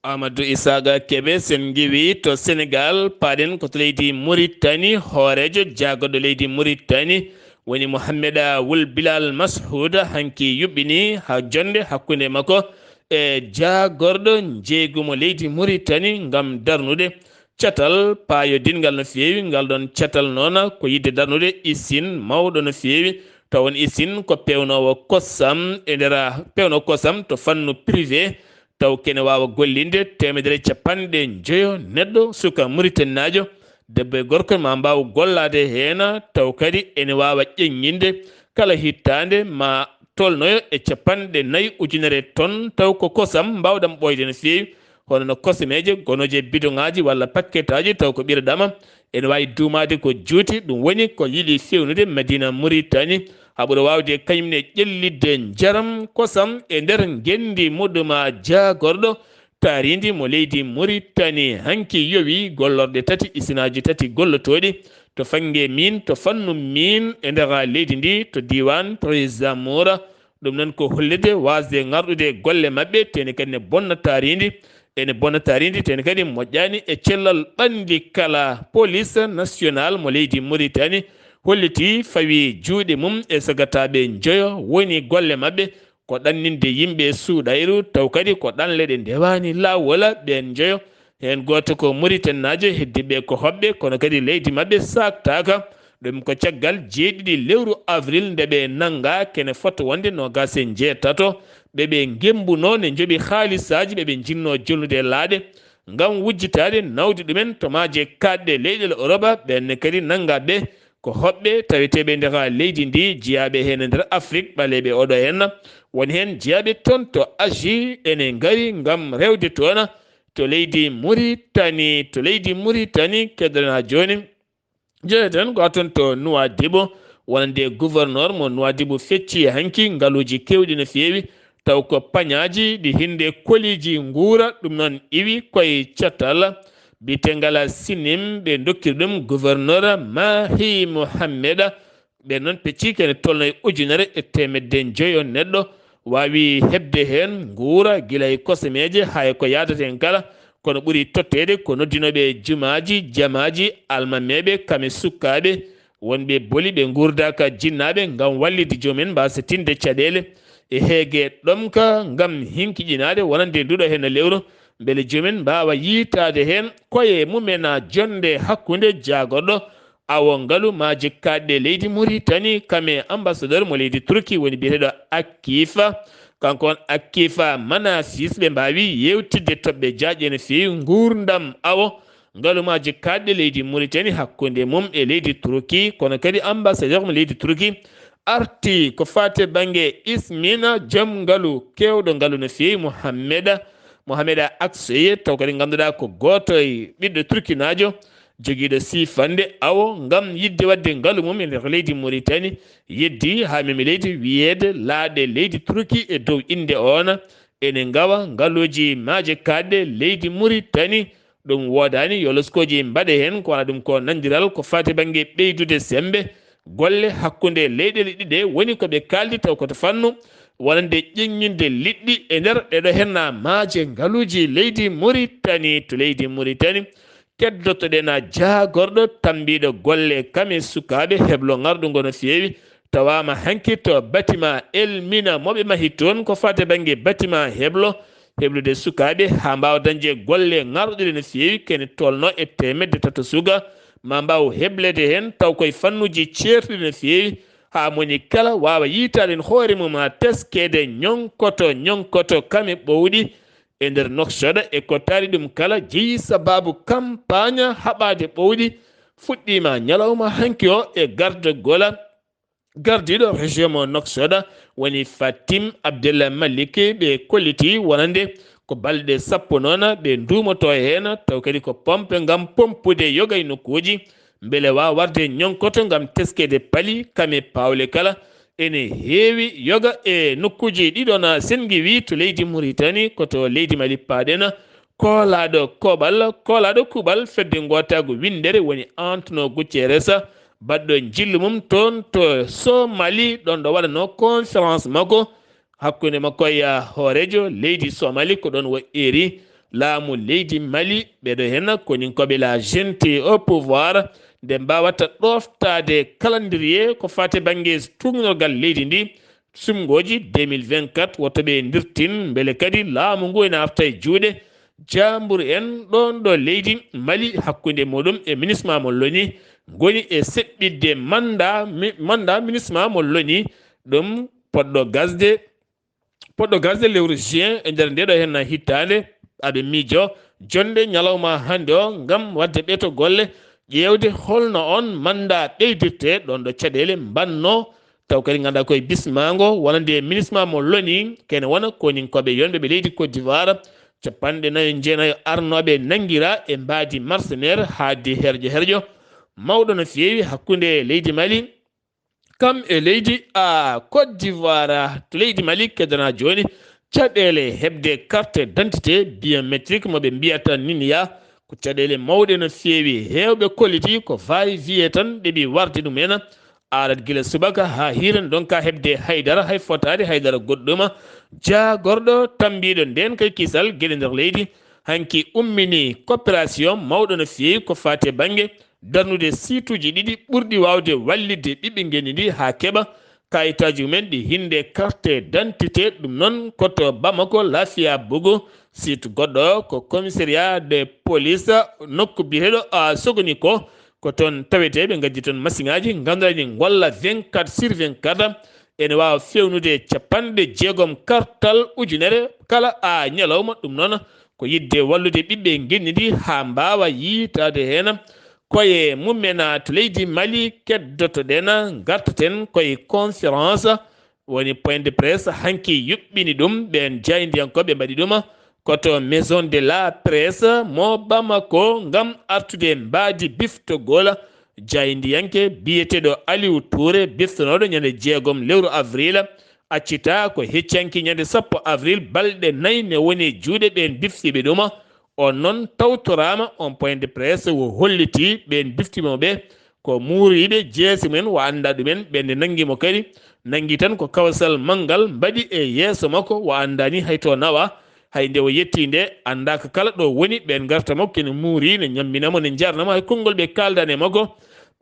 Amadou Isaaga Kebe, sen ngiwi to Sénégal, paaɗen ko to leydi Mauritanie, hooreejo jaagorɗo leydi Mauritanie, woni Mohamed Wul Bilal Mashoud, hanki yuɓɓini haa jonnde hakkunde makko e jaagorɗo njeeygu mo leydi Mauritanie ngam darnude catal paayodinngal no feewi. Ngal ɗoon catal noon ko yiɗde darnude usine mawɗo no feewi, taw on usine ko peewnoowo kosam e nder, peewnoowo kosam to fannu privé, taw kene waawa gollinde teemedere e capanɗe njoyo neɗɗo, suka Mauritanienaajo, debbo e gorko, ma mbaaw gollaade heen, taw kadi ene waawa ƴeññinde kala hittaande ma tolnoyo e capanɗe nayi ujunere ton, taw ko kosam mbaawɗam ɓooyde no feewi, hono no kosameeje gonooje e bidoŋaaji walla pakketaaji, taw ko ɓira ɗama, ene waawi duumaade ko juuti. Ɗum woni ko yiɗi feewnude Madina Mauritanie, haa ɓura waawde kañum ne ƴellitde njaram kosam e nder ngenndi muɗum jaagorɗo taariindi mo leydi Mauritanie. Hanki yowi gollorɗe tati, isinaaji tati gollotooɗi to fannge min, to fannu min e nder leydi ndi, to diiwaan Trésor Zamora. Ɗum noon ko hollirde waasde ŋarɗude golle maɓɓe, teni kadi ne bonna taariindi, ene bonna taariindi, teni kadi moƴƴaani e cellal ɓanndi kala. Police nationale mo leydi Mauritanie holliti fawi juuɗe mum e sagataaɓe njoyo woni golle maɓɓe ko ɗanninde yimɓe suuɗayru, taw kadi ko ɗanle ɗe ndewaani laawol ɓeen njoyo. Heen gooto ko Mauritanienaajo, heddiiɓe ko hoɓɓe, kono kadi leydi maɓɓe saaktaaka. Ɗum ko caggal jeeɗiɗi lewru avril nde ɓe nanngaa kene fota wonde noogaas e njeetato, ɓe ɓe ngemmbuno ne njoɓi haalisaaji ɓe ɓe njinnoo jolnude e laaɗe ngam wujjitaade nawde ɗumen to maaje kaaɗɗe leyɗeele Oroba. Ɓeen ne kadi nanngaa ɓe ko hoɓɓe taweteeɓe e nder leydi ndi, jiyaaɓe heen e nder Afrik ɓaleeɓe oɗo heen, woni heen jiyaaɓe toon to Asie ene ngari ngam rewde toon to leydi Mauritanie. To leydi Mauritanie, keddora jooni. Jeyaten ko toon to Nouadhibou, wonande gouverneur mo Nouadhibou fecci hanki ngaluuji keewɗi no feewi, taw ko pañaaji ɗi hinde koliiji nguura, ɗum noon iwi koye catal biyetengal Sinim, ɓe dokkiri ɗum gouverneur Mahi Mohamed. Ɓe noon pecci kene tolno e ujunere e teemedde njoyo neɗɗo waawi heɓde heen nguura, gila e kosameeje haa e ko yaadata heen kala, kono ɓuri totteede ko noddinooɓe jumaaji, jamaaji, almameeɓe, kam e sukkaaɓe wonɓe boli ɓe nguurdaaka jinnaaɓe ngam wallitde joom en mbaasa tinde caɗeele e heege ɗomka ngam hinkiɗinaade wonande nduɗo heen lewru, mbele joom en mbaawa yiitaade heen koye mumen. Jonnde hakkunde jaagorɗo awo ngalu maaji kaaɗɗe leydi Mauritanie, kam e ambassadeur mo leydi Turki woni biyeteeɗo Akifa. Kanko on Akifa Manasis, ɓe mbaawi yeewtidde toɓɓe jaaƴe no feewi nguurndam awo ngalu maaji kaaɗɗe leydi Mauritanie hakkunde mum e leydi Turki, kono kadi ambassadeur mo leydi Turki arti ko faati bannge Ismina, joom ngalu keewɗo ngalu no feewi, Mohamed, Mohamed Aksoye, taw kadi ngannduɗaa ko gooto e ɓiɗɗo turkinaajo jogiiɗo siifannde awo ngam yiɗde waɗde ngalu mum e nder leydi Mauritanie, yeddi haa memi leydi wiyeede laaɗe leydi Turki e dow innde oona ene ngawa ngaluuji maaje kaaɗɗe leydi Mauritanie. Ɗum woodaani yo loskooji mbaɗe heen, ko wona ɗum ko nanndiral ko faati bannge ɓeydude semmbe Golle hakkunde leyɗeele ɗiɗe woni ko ɓe kaaldi taw ko to fannu wonande ƴeŋŋinde liɗɗi e nder ɗeɗo henna maaje ngaluuji leydi Muritani. To leydi Muritani, keddotoɗen a jaagorɗo tambiiɗo golle kame sukaaɓe heblo ŋarɗungo no feewi, tawaama hanki to bâtiment Elmina mo ɓe mahi toon ko faati bannge bâtiment heblo, heblude sukaaɓe haa mbaawa dañde golle ŋarɗuɗe no feewi, kene tolno e teemedde tato suka, ma mbaaw heblede heen taw koye fannuuji ceertuɗi no feewi, haa moni kala waawa yiytaade hoore mum haa teskeede ñoŋkoto, ñoŋkoto kame ɓowɗi e nder Nouakchott e ko taari ɗum kala jeyi sabaabu kampaaña haɓaade ɓowɗi fuɗɗiima ñalawma hanki o e gardagol gardiiɗo région mo Nouakchott woni Fatim Abdel Malik. Ɓe kolliti wonande ko balɗe sappo noon ɓe nduumoto heen, taw kadi ko pompe ngam pompude yoga e nokkuuji mbele waawa warde ñoŋkoto ngam teskeede pali kame paawle kala. Ene heewi yoga e nokkuuji ɗiɗon senngi wi to leydi Muritani, ko to leydi Mali paaɗen. Koolaaɗo koɓal, koolaaɗo kuuɓal fedde ngootaagu winndere woni Antonio Guterres, baɗɗo njillu mum toon to Somali, ɗoon ɗo waɗanoo conférence makko hakkunde makko e hooreejo leydi Somali, ko ɗoon o eeri laamu leydi Mali, ɓeɗo heen koninkooɓe la junte au pouvoir, nde mbaawata ɗooftaade calendrier ko faati bannge tuugnorgal leydi ndi, sumngooji deux mille vingt-quatre, woto ɓe ndirtin, mbele kadi laamu ngu ene arta e juuɗe jaambur en ɗoon ɗo leydi Mali, hakkunde muɗum e MINUSMA mo l'ONU, ngoni e seɓɓitde mannda, mi-, mannda MINUSMA mo l'ONU, ɗum poɗɗo gasde, poɗɗo gasde lewru juin e nder ndeɗo henna hittaande. Aɓe miijo jonnde ñalawma hannde o ngam waɗde ɓeto golle, ƴeewde holno on mannda ɓeydirte ɗoon ɗo caɗeele mbanno, taw kadi ngannduɗaa koye bismaango wonande MINUSMA mo l'ONU, kene wona koninkooɓe yonɓe ɓe leydi Côte d'Ivoire, capanɗe nayo e jeenayo arnooɓe nanngira e mbaadi mercenaire haaddi herƴo herƴo mawɗo no feewi hakkunde leydi Mali kam e leydi a Côte d'Ivoire. To leydi Mali keddana jooni caɗeele heɓde carte d'identité biométrique mo ɓe mbiyata NINIA, ko caɗeele mawɗe no feewi. Heewɓe kolliti ko va-et-vient tan ɗeɓi warde ɗum en, arat gila subaka haa hiren donka heɓde haydara, hay fotaade haydara goɗɗuma. Jaagorɗo tambiiɗo ndeen kay kisal geɗe nder leydi hanki ummini coopération mawɗo no feewi ko faati e bannge darnude siituuji ɗiɗi ɓurɗi waawde wallitde ɓiɓɓe ngenndi ndi haa keɓa kayitaaji mumen ɗi hinnde carte d'identité. Ɗum noon ko to Bamako, Lafia Bougou, siitu goɗɗo ko commissariat de police, nokku biyeteeɗo a Sogoniko, ko toon tawetee ɓe ngaddi toon masiŋaaji ngannduɗaa ɗi ngolla vingt-quatre sur vingt-quatre, ene waawa feewnude capanɗe jeegom kartal ujunere kala a ñalawma. Ɗum noon ko yiɗde wallude ɓiɓɓe ngenndi ndi haa mbaawa yiytaade heen koye mum en. To leydi Mali keddotoɗen, ngartaten koye conférence, woni point de presse, hanki yuɓɓini ɗum ɓeen jaayndiyankooɓe mbaɗi ɗum ko to Maison de la Presse mo Bamako ngam artude mbaadi biftogol jaayndiyanke biyeteeɗo Aliou Touré, biftonooɗo ñande jeegom lewru avril, accita ko heccanki ñande sappo avril, balɗe nayi ne woni e juuɗe ɓeen biftiiɓe ɗum. On noon tawtoraama on point de presse, o holliti ɓeen biftiiɓe mo ɓe ko muuriiɓe jeese mumen, o anndaa ɗumen. Ɓeen nde nanngi mo kadi, nanngi tan ko kawsal manngal mbaɗi e yeeso makko, o anndaani hay to nawa. Hay nde o yettii nde, anndaaka kala ɗo woni, ɓeen ngarta makko ene muurii, ne ñammina mo, ne njarna mo, hay konngol ɓe kaaldaani e makko.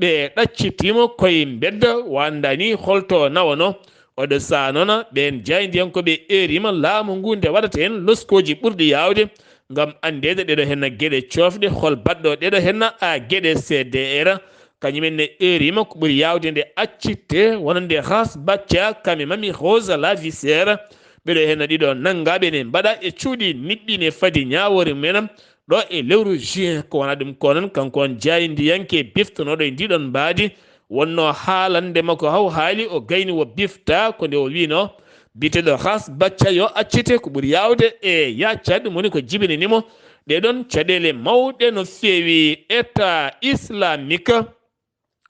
Ɓe ɗaccitii mo koye mbedda, o anndaani hol to nawanoo. Oɗo sahaa noon, ɓeen jaayndiyankooɓe eeriima laamu ngu nde waɗata heen loskooji ɓurɗi yaawde ngam anndeede ɗeɗo henna geɗe coofɗe, hol baɗɗo ɗeɗo henna a geɗe C D R. Kañum en ne eeriima ko ɓuri yaawde nde accitte wonande Ras Bathia kam e Mami Rosa Lavisser. Ɓeɗo henna ɗiɗo nanngaaɓe ne mbaɗa e cuuɗi niɓɓi ne fadi ñaawoore mumen ɗo e lewru juin. Ko wona ɗum ko noon, kanko on jaayndiyanke biftonooɗo e ndiɗon mbaadi, wonnoo haalande makko haw haali o gayni o bifta ko nde o wiino biyeteeɗo Ras Bathia yo accite ko ɓuri yaawde e yaaccade ɗum woni ko jibinani mo ɗee ɗoon caɗeele mawɗe no feewi. État islamique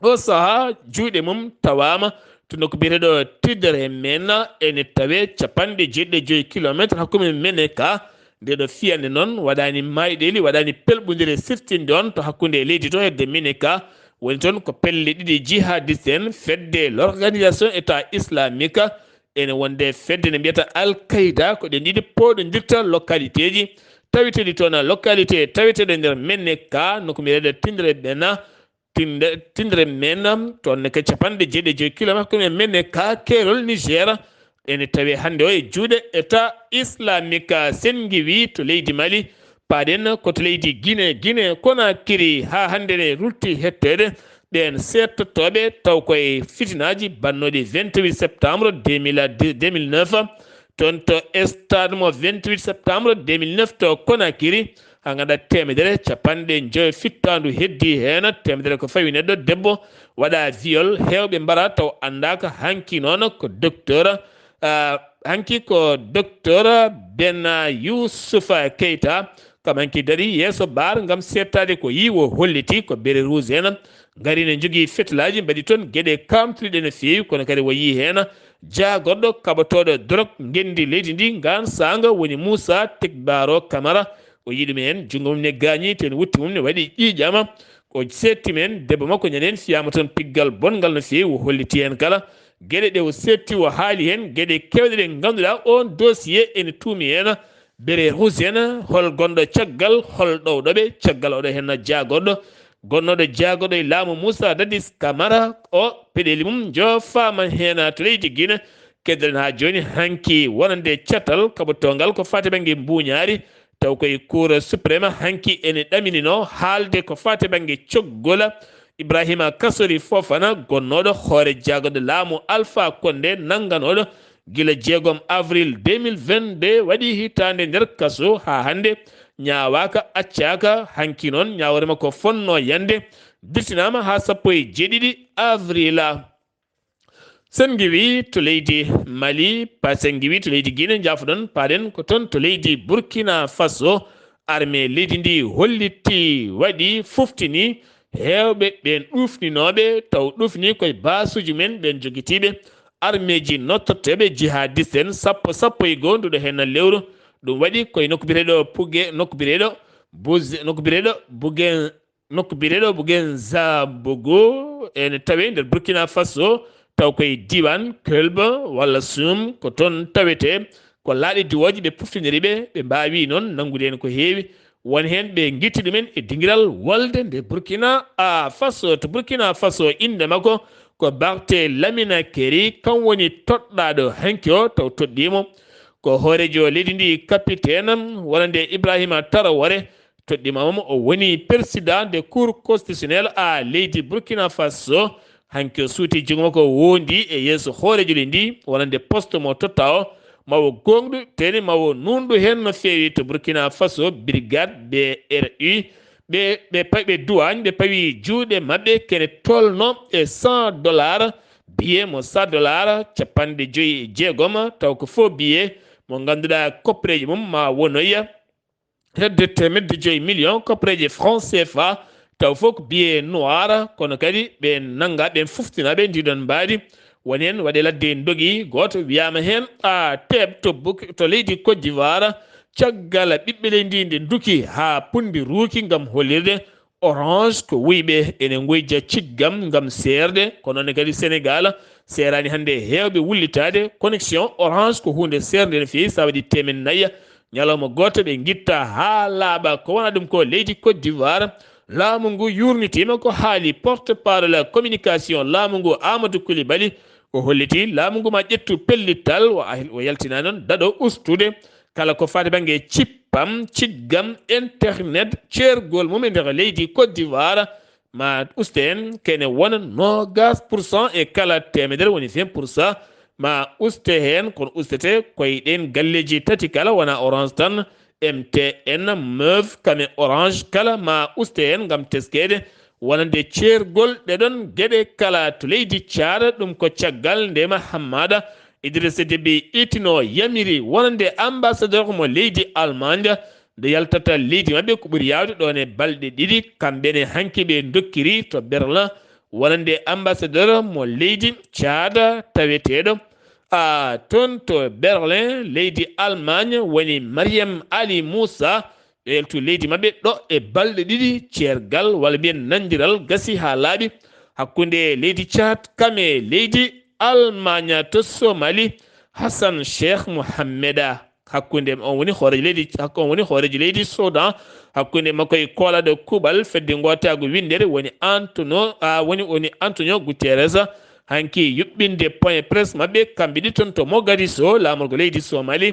o sahaa juuɗe mum tawaama to nokku biyeteeɗo Tidore men ene tawee capanɗe jeeɗiɗi e joyi kilometre hakkunde Meneka. Nde ɗo fiyande noon waɗaani mayɗeeli, waɗaani pelɓondire sirtinde on to hakkunde e leydi to hedde Meneka. Woni toon ko pelle ɗiɗi jihadiste en, fedde l'organisation État islamique, ene wonde fedde nde mbiyata Al Qaida, ko ɗen ɗiɗi pooɗondirta localité ji taweteeɗi toon, localité taweteeɗo nder Meneka, nokku mbiyeteeɗo Tindre Bena, Tinde-, Tindre Mena, toon ne ko capanɗe jeeɗiɗi e joy kilomètre, kono e Meneka, keerol Niger, ene tawe hannde o e juuɗe État islamique. Sen ngiwi to leydi Mali, paaɗen ko to leydi Guinée, Guinée Conakry, haa hannde ne ruttii hetteede ɓeen seedtotooɓe, taw koye fitinaaji bannooɗi vingt-huit septembre deux mille, deux mille neuf, toon to stade mo vingt-huit septembre deux mille neuf to Conakry, haa nganndaa teemedere capanɗe njoyo fittaandu heddii heen, teemedere ko fawi neɗɗo debbo waɗa viol, heewɓe mbara taw anndaaka. Hanki noon ko docteur, ah, hanki ko docteur Ben Youssoufa Keita, kam hanki darii yeeso bar ngam seettaade ko yii, o holliti ko bérets rouges en ngari ne njogii fetelaaji, mbaɗi toon geɗe kaamtuɗe no feewi, kono kadi o yii heen jaagorɗo kaɓotooɗo dorog ngenndi leydi ndi, ngaan saanga woni Moussa Tekbaro Camara. O yii ɗum heen, junngo mum ne gaañii, to en wutti mum ne waɗi ƴiiƴam. O seetti men, debbo makko ñande heen fiyaama toon piggal bonngal no feewi, o holliti heen kala geɗe ɗe o seetti, o haali heen geɗe keewɗe ɗe ngannduɗaa oon dossier ene tuumi heen bérets rouges en, hol gonɗo caggal, hol ɗowɗo ɓe caggal oɗo heen jaagorɗo, gonnooɗo jaagorɗo e laamu Moussa Dadis Camara, o peɗeli mum njoofaama heen to leydi Guinée. Keddoɗen haa jooni hanki wonande catal kaɓotoongal ko faati bannge mbuuñaari, taw koye Cour suprême hanki ene ɗaminino haalde ko faati bannge coggola Ibrahima Kasori Fofana, gonnooɗo hoore jaagorɗo laamu Alpha Condé, nannganooɗo gila jeegom avril deux mille vingt-deux, waɗi hitaande nder kaso haa hannde, ñaawaaka, accaaka. Hanki noon ñaawoore makko fonnoo yande, dirtinaama haa sappo e jeeɗiɗi avril. Sen ngiwi to leydi Mali, pa-, sen ngiwi to leydi Guinée, njaafoɗon, paaɗen ko toon to leydi Burkina Faso, armée leydi ndi hollitii, waɗi, fuftini heewɓe ɓeen ɗuufninooɓe, taw ɗuufni koye baasuuji men ɓeen jogitiiɓe armeeji nottorteeɓe jihadiste en sappo, sappo e goo nduɗo heen lewru. Ɗum waɗi koye nokku biyeteeɗo Puge-, nokku biyeteeɗo Buze-, nokku biyeteeɗo Bugen-, nokku biyeteeɗo Bugenza Bogo ene tawee nder Burkina Faso, taw koye diiwaan Kelba walla Sum, ko toon tawetee. Ko laaɗe diwooje ɓe puftiniri ɓe, ɓe mbaawi noon nanngude heen ko heewi. Won heen ɓe ngitti ɗumen e dingiral wolde nde Burkina, a, Faso. To Burkina Faso, innde makko ko Barthe Lamina Keri, kam woni toɗɗaaɗo hanki o, taw toɗɗii mo. Ko hooreejo leydi ndi, capitaine, wonande Ibrahima Traoré, toɗɗiima mo, o woni président de Cour constitutionnelle a leydi Burkina Faso. Hanki o suuti junngo makko woondi e yeeso hooreejo leydi ndi, wonande poste mo totta o, ma o gooŋɗu, teni ma o nuunɗu heen no feewi to Burkina Faso, brigade B R U. Ɓe, ɓe pa-, ɓe duwaañ, ɓe pawi juuɗe maɓɓe kene tolno e cent dollars, billet mo cent dollars, capanɗe joyi e jeegom, taw ko faux billet mo ngannduɗaa koppereeji mum ma wonoya hedde teemedde joyi million koppereeje franc C F A, taw fof ko billet noir, kono kadi ɓe nannga, ɓe fuftina ɓe ndiɗon mbaadi. Woni heen waɗe ladde ndogi, gooto wiyaama heen, a, teeɓ to Buk-, to leydi Côte d'Ivoire, caggal ɓiɓɓe leydi ndi nde nduki haa punndi ruuki ngam hollirde Orange ko wuyɓe ene ngoyja ciggam ngam seerde, kono noon kadi Senegaal seeraani hannde heewɓe wullitaade. Connexion Orange ko huunde seernde no feewi, so a waɗi teemen nayi ñalawma gooto ɓe ngitta haa laaɓa. Ko wona ɗum ko leydi Côte d'Ivoire, laamu ngu yuurnitiima ko haali porte-parole communication laamu ngu Amadou Coulibaly. O holliti laamu ngu ma ƴettu pellittal, o a-, o yaltina noon daɗo ustude kala ko faati bannge cippam, ciggam, internet, ceergol mum e nder leydi Côte d'Ivoire, ma uste heen kene wona noogaas pour cent e kala teemedere, woni vingt pour cent, ma uste heen, kono ustete koye ɗeen galleeji tati kala, wona Orange tan, M T N, Moov, kam e Orange kala, ma uste heen ngam teskeede wonande ceergol ɗeɗon geɗe kala to leydi Caad. Ɗum ko caggal nde Mahammada Idrissa Déby ittino yamiri wonande ambassadeur mo leydi Allemagne nde yaltata leydi maɓɓe ko ɓuri yaawde ɗoon e balɗe ɗiɗi. Kamɓe ne hanki ɓe ndokkiri to Berlin wonande ambassadeur mo leydi Caad taweteeɗo, a, toon to Berlin, leydi Allemagne, woni Mariam Ali Moussa, Ɓe yaltu leydi maɓɓe ɗo e balɗe ɗiɗi ceergal walla mbiyen nanndiral gasi haa laaɓi hakkunde leydi Tchad kam e leydi Almaaña to Somali. Hassan Cheikh Mohammeda hakkunde on woni hooreejo leydi, on woni hooreejo leydi Soudan, hakkunde makko e koolaaɗo kuuɓal fedde ngootaagu winndere woni Antonio, a woni, woni Antonio Guterres. Hanki yuɓɓinde point presse maɓɓe kamɓe ɗi toon to Mogadiscio, laamorgo leydi Somali.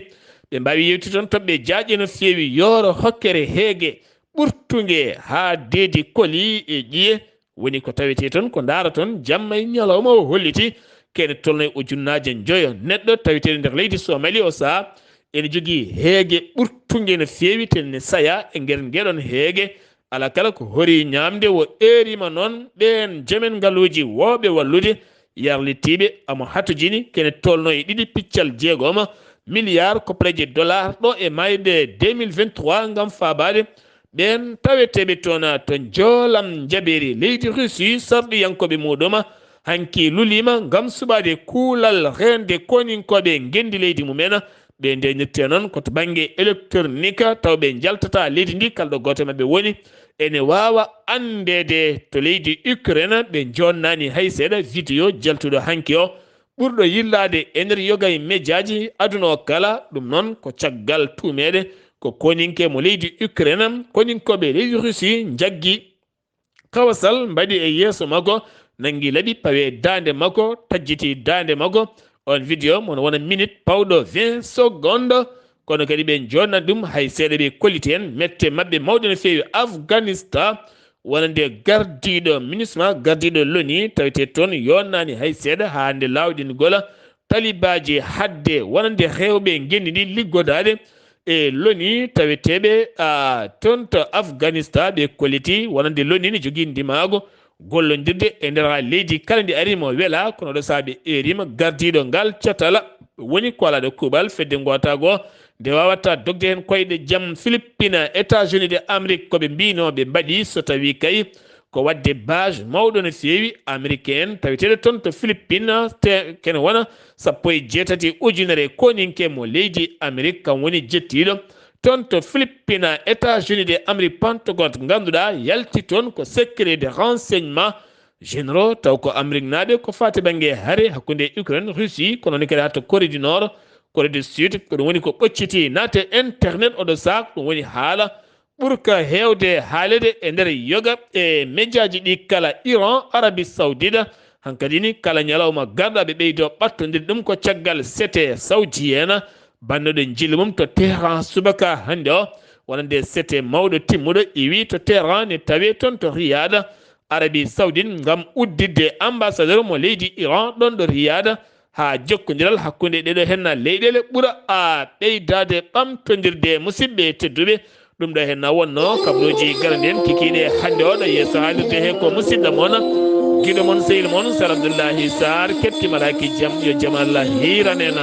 Ɓe mbaawi yewti toon toɓɓe jaaƴe no feewi yooro hokkere heege ɓurtunge haa deedi koli e ƴiye. Woni ko tawetee toon ko ndaara toon jamma e ñalawma o holliti kene tolno e ujunnaaje njoyo neɗɗo taweteeɗo nder leydi Somali o saha ene jogii heege ɓurtunge no feewi, tene ne saya e nder ngeɗon heege. Alaa kala ko hori ñaamde o eerima noon ɓeen jomen ngaluuji wooɓe wallude yarlitiiɓe. Omo hatojini kene tolno e ɗiɗi piccal jeegoma milliard kopleje dollar ɗo e mayde deux mille vingt-trois ngam faabaade ɓeen taweteeɓe toon to njoolam njaɓeeri leydi Russie sarɗiyankooɓe muuɗum. Hanki luliima ngam suɓaade kuulal reende koninkooɓe ngenndi leydi mumen. Ɓe ndenirte noon ko to bannge électronique, taw ɓe njaltata leydi ndi kala ɗo gooto e maɓɓe woni. Ene waawa anndeede to leydi Ukraine ɓe njoonnaani hay seeɗa. Vidéo jaltuɗo hanki o ɓurɗo yillaade e nder yoga e mejaaji aduna o kala. Ɗum noon ko caggal tuumeede ko koninke mo leydi Ukraine, koninkooɓe leydi Russie njaggi kawasal mbaɗi e yeeso makko, nanngi laɓi pawe daande makko, tajjiti daande makko. On vidéo mon wona minute pawɗo vingt secondes, kono kadi ɓe jonnat ɗum hay seeɗa, ɓe kolliti heen mette maɓɓe mawɗe no feewi. Afghanistan, wonande gardiiɗo MINUSMA, gardiiɗo loni, tawete toon yonnaani hay seeɗa haa hannde laawɗingol talibaaji hadde wonande heewɓe ngenndi ndi liggodaade e loni taweteeɓe, a, toon to Afghanistan. Ɓe kolliti wonande loni ne jogii ndimaagu gollondirde e nder leydi kala ndi ari mo wela, kono ɗo saabi erima gardiiɗo ngal catal woni koolaaɗo kuuɓal fedde ngootaago nde waawata dogde heen koyɗe jam Philippines, États-Unis de Amérique ko ɓe mbiyno ɓe mbaɗi so tawi kay ko waɗde base mawɗo no feewi américain taweteeɗo toon to Philippines, te kene wona sappo e jeetati ujunere koninke mo leydi Amérique, kam woni jettiiɗo toon to Philippines, États-Unis de Amérique, Pentagone, ngannduɗaa yalti toon ko secret de renseignement généraux, taw ko Amérique naaɓe ko faati bannge hare hakkunde Ukraine, Russie, kono ne kadi haa to Corée du Nord, Corée du Sud, ko ɗum woni ko ɓocciti naate internet oɗo saak, ɗum woni haala ɓurka heewde haalede e nder yoga e mejaaji ɗi kala. Iran, Arabie Saoudite, hankadi ni kala ñalawma garɗo ɓe ɓeydo ɓattondirde ɗum ko caggal sete saoudienne bannoɗo njilli mum to Tehran subaka hannde o, wonande sete mawɗo timmuɗo iwi to Tehran ne tawe toon to Riyad, Arabie Saoudite, ngam udditde ambassadeur mo leydi Iran ɗon ɗo Riyad, haa jokkondiral hakkunde ɗeɗo henna leyɗele ɓura a ɓeydaade ɓamtondirde. Musidɓe tedduɓe, ɗum ɗo henna wonno kabaruuji garande en kikiiɗe hannde oɗo yeeso haalirde he ko musidɗo mon giɗo mon sehil mon Sar Abdoullahi Sarr, keɓti malaaki jam, yo jam Allah hiiran en.